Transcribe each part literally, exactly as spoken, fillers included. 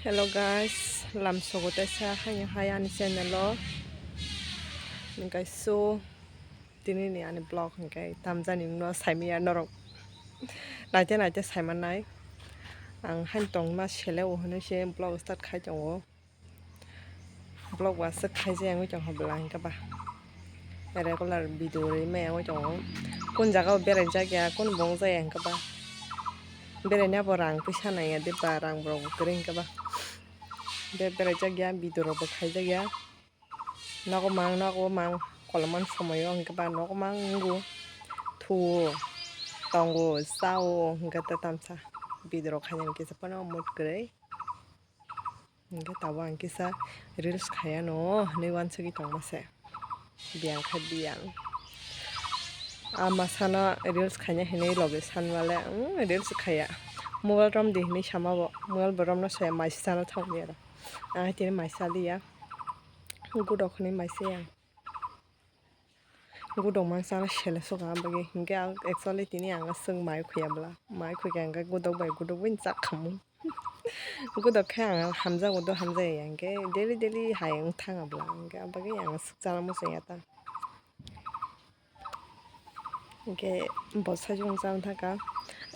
Hello guys, lamsogo teisa haino hai ani channel o. Guys, so tini ni ani vlog hwnkhe tamjani wngno saimaya norok naite naite saimanai. Ang haino tongma sele o hwnwi se vlog start khai tongo. Vlog bo aswk khaijak wngwi tongkha bwla hwnkhe ba. Regular video rwi maya wngwi tongo. Kun jaga o berai jak ya, kun bong jak ya hwnkhe ba. Beraina bo rang puisa nang ya de ba, rang borok bo kwrwi hwnkhe ba. Be-, berai jak ya, video rok bo khaijak ya. Nogo mang, nogo mang, kolomani somoi o hwnkhe ba nogo mang wngo. Thuo, tongo, chao hwnkhe ta tamsa. Video rok khainani kisa phano mood kwrwi. Hwnkhe tabuk ang kisa reels khaiya no hwnwi uansugwi tongma se. Biyang khe biyang. A masano reels khaina hinwi logi sanmale, "Umm, reels khaiya. Mobile romdi," hinwi sama bo. Mobile bo romna soya mai sana thangwi aro. Ang hai tini mai saliya. Gudok hinwi mai se ang. Gudok mang sana sele soka ang bagwi. Hwnkhe ang actually tini ang aswk mai khuya bwla. Mai khukhe hwnkhe gudok bai gudok bai chak khamu. Gudok khe ang hamjago do hamjaya hwnkhe daily daily hai wng thang abla hwnkhe abagwi ang aswk chana muchungya ta. Hwnkhe bo saichung chang thaka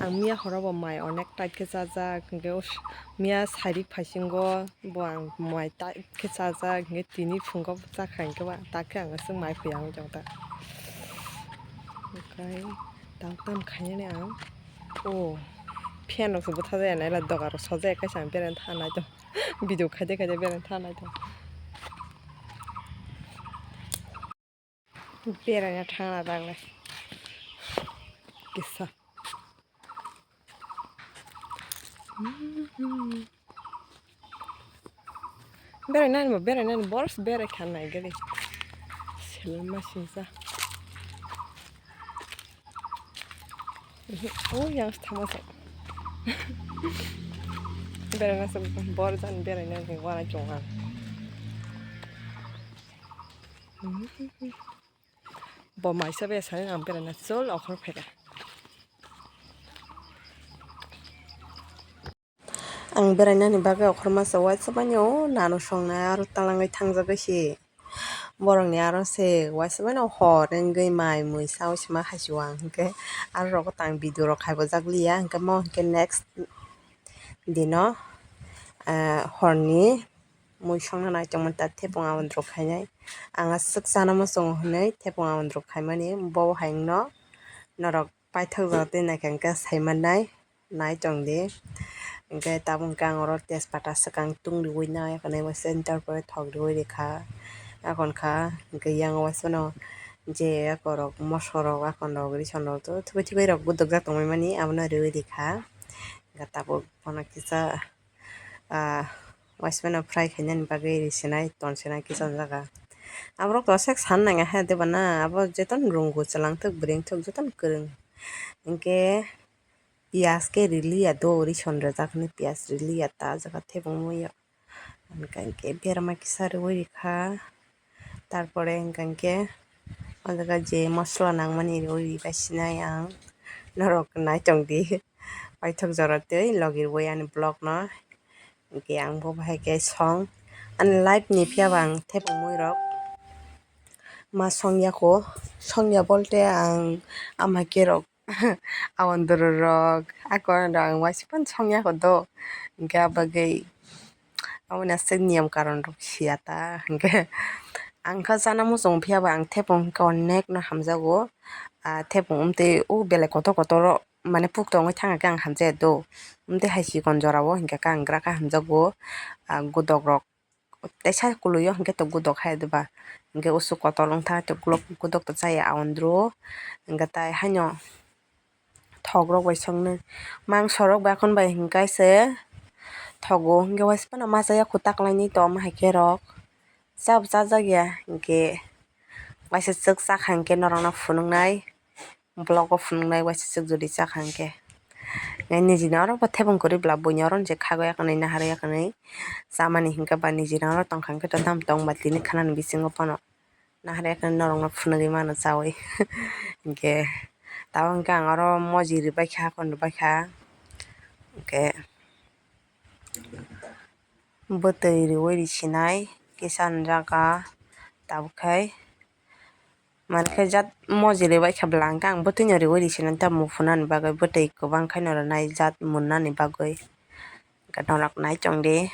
ang miya horo bo mai onek tight khe chajak hwnkhe miya sairik phaisingo bo ang mai tight khe chajak hwnkhe tini phungo chakha hwnkhe ba takhe ang aswk mai khuya wng tong ta. Hwnkhe tang tam khainani ang. O, fan rok se bwtha jaya naila doga rok sojaya kaisa ang bereng thanai tong. Video khaide khaide bereng thanai tong. Beraina thangna dang le kisa. Berainani bo berainani boros berai kha nai gari. Selma singsa. O yang thama sa. Beraina sa bor jan berainani wana chong ang. Bo maisa be sari ang beraina chol okhor phaikha. Ang berainani bagwi okhorma se uaisa manya o nano songnai aro talangwi thangjagwi se borokni aro se uaisa manya o hor wngwi mai mui sao se ma haisu ang hwnkhe aro rogo tang video rok khaibojak liya hwnkhe mo hwnkhe next dino, ah, horni mui songna nai tongmani ta thepung aboni rok khainai ang aswk chana muchungo hwnwi thepung aboni rok khaimani bo hai wngno norok paithak jora tei naikha hwnkhe saimanai. Nai tong di. Hwnkhe tabuk hwnkhe ang oro tejpata swkang tung riui nai, yakni bo center bo thok riui rikha. Akon kha hwnkhe yang uaisano je akorok moso rok, akon rok, rison rok, thubui thubui rok gudukjak tongmani abono riui rikha. Hwnkhe tabuk bono kisa, ah, uaisano fry khainani bagwi risinai, tonsinai kisa jaga. Aborok to aswk san nangya hai de bana, abo jotono rwngko chwlangthok bwrwingthok jotono kwrwng. Hwnkhe piyas khe riliya do, rison rijak hwnwi piyas riliya ta jaga thebongmio. Hwnkhe berma kisa riui rikha, tarpore hwnkhe o jaga je mosola nangmani riui ribai sinai ang, norok nai tong di. Paithak jora tei logi riui ani vlog no, hwnkhe ang bo bahai khe song ani live ni phiya bo ang thepung mui rok ma songya ko, songya bolte ang ama kerok. Aboni doro rok, ako rok ang uaisa phano songya ko do, hwnkhe abagwi aboni aswk niyam karon rok siya ta, hwnkhe ang kha chana muchung phiya bo ang thepung hwnkhe onek no hamjago, ah, thepung umtwi o belai kotor kotor o mane puk tongwi thangkhe ang hamjaya do, umtwi hai chikon jora o hwnkhe ang gra khe hamjago, ah, gudok rok. Teisa kwlwio hwnkhe to gudok hai diba, hwnkhe usuk kotor wngtha tei ukulok gudok to chaya aondro, hwnkhe tai haino thok rok bai songni mangso rok bai akhon bai hwnkhe se thogo, hwnkhe uaisa phano masa ya kwtak lainai tongma hai khe rok chabo chajak ya, hwnkhe uaisa chwk chakha hwnkhe norokno phunuknai. Vlog o phunuknai uaisa chwk jodi chakha hwnkhe. Nai niji ni oro bo thebung kwrwi bwla buini oro je khago yakni nahar yakni chamani hwnkhe ba niji ni oro tongkha hwnkhe to tamo tongma tini khanani bisingo phano nahar yakni norokno phunugwi mano chaui hwnkhe tabuk hwnkhe ang oro moji rwbaikha kon rwbaikha hwnkhe. bwtwi riwi risinai kisa nw jaga tabuk khai. Mankhe jat moji ribai khe bwla hwnkhe ang bwtwino riwi risinai tamo phunani bagwi bwtwi kwbang khaino rwnai jat munnani bagwi. Hwnkhe norok nai chongdi.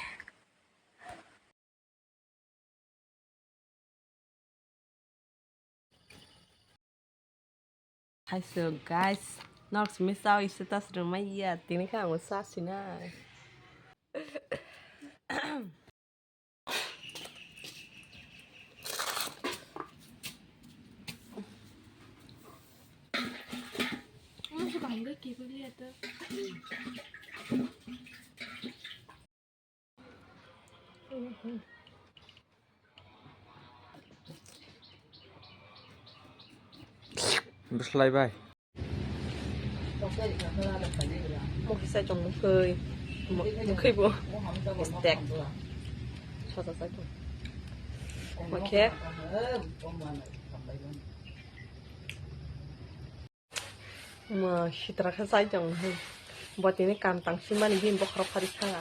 Hai so guys, norok simi chao status rwmai ya, tini khe ang bo cha sinai. Bwslai bai. Mokhe sai tong mokhe. Mo-, mokhe bo. Stek. Sosa sai tong. Mokhe. Mo sitra khe sai tong hai. Bo tini kam tang simani bini bokhorok phari thanga.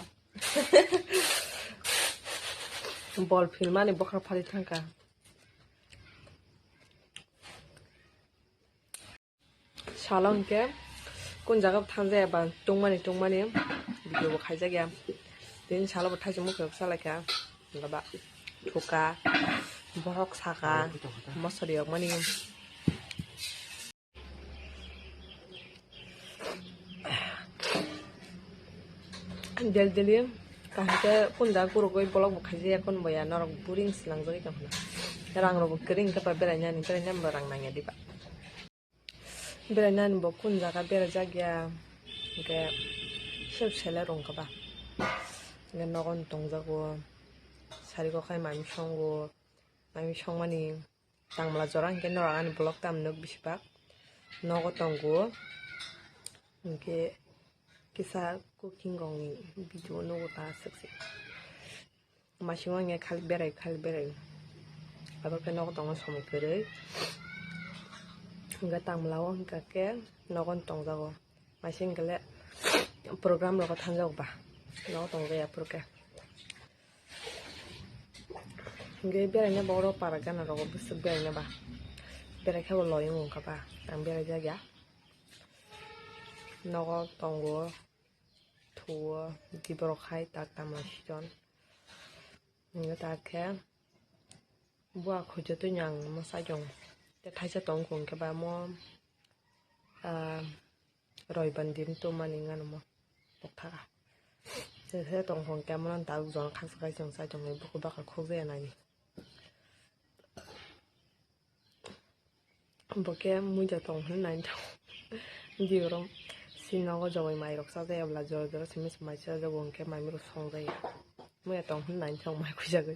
Bol philmani bokhorok phari thangkha. Salo hwnkhe kun jaga bo thangjaya ba tungmani tungmani video bo khaijak ya. Tini salo bo thaisa mokhe salai kha. Hwnkhe ba thuka, borok saka, mosori yokmani. Del deli kaham khe kunda gurugwi vlog bo khaijaya kun boya norok boring swnangjagwi tongkha. Rang rok bo kwrwi hwnkhe ba berainani, berainani bo rang nangya diba. Berainani bo kun jaga berajak ya hwnkhe sep sele rwngkha ba. Hwnkhe nogo tongjago sari kokhai mami songo, mami songmani. Tangmla jora hwnkhe norok ani vlog tamo nuk bisi bak nogo tongo. Hwnkhe kisa cooking rokni video nugo ta aswk se. Masing hwnkhe khali berai, khali berai. Abo khe nogo tongo somoi kwrwi. Hwnkhe tangmla o hwnkha khe nogo tongjago. Masing hwnkhe le program rogo thanjago ba. Nogo tongjago aphuru khe. Hwnkhe beraina bo oro para gana rogo bwswk beraina ba. Berai khe bo loyung wngkha ba. Ang berai jak ya. Nogo tongo, thuo, tei borok hai tak tamo sichon. Hwnkhe tak khe bua khujo twi ang mwsai tong. Tei thaisa tong kho hwnkhe ba mo, ah, Roiban din to mani ngano mo tokthaka. Tei tong hwnkhe mono daluk jona khaksa khai chwng chai tongwi bukhuk bakha khukjaya nani. Bo khe muiya tong hwn nai tong. Di oro si nogo jogoi mai rok chajaya bwla jora jora simi simi mai chajago hwnkhe mai mui rok songjaya. Muiya tong hwn nai tong mai khuijagwi.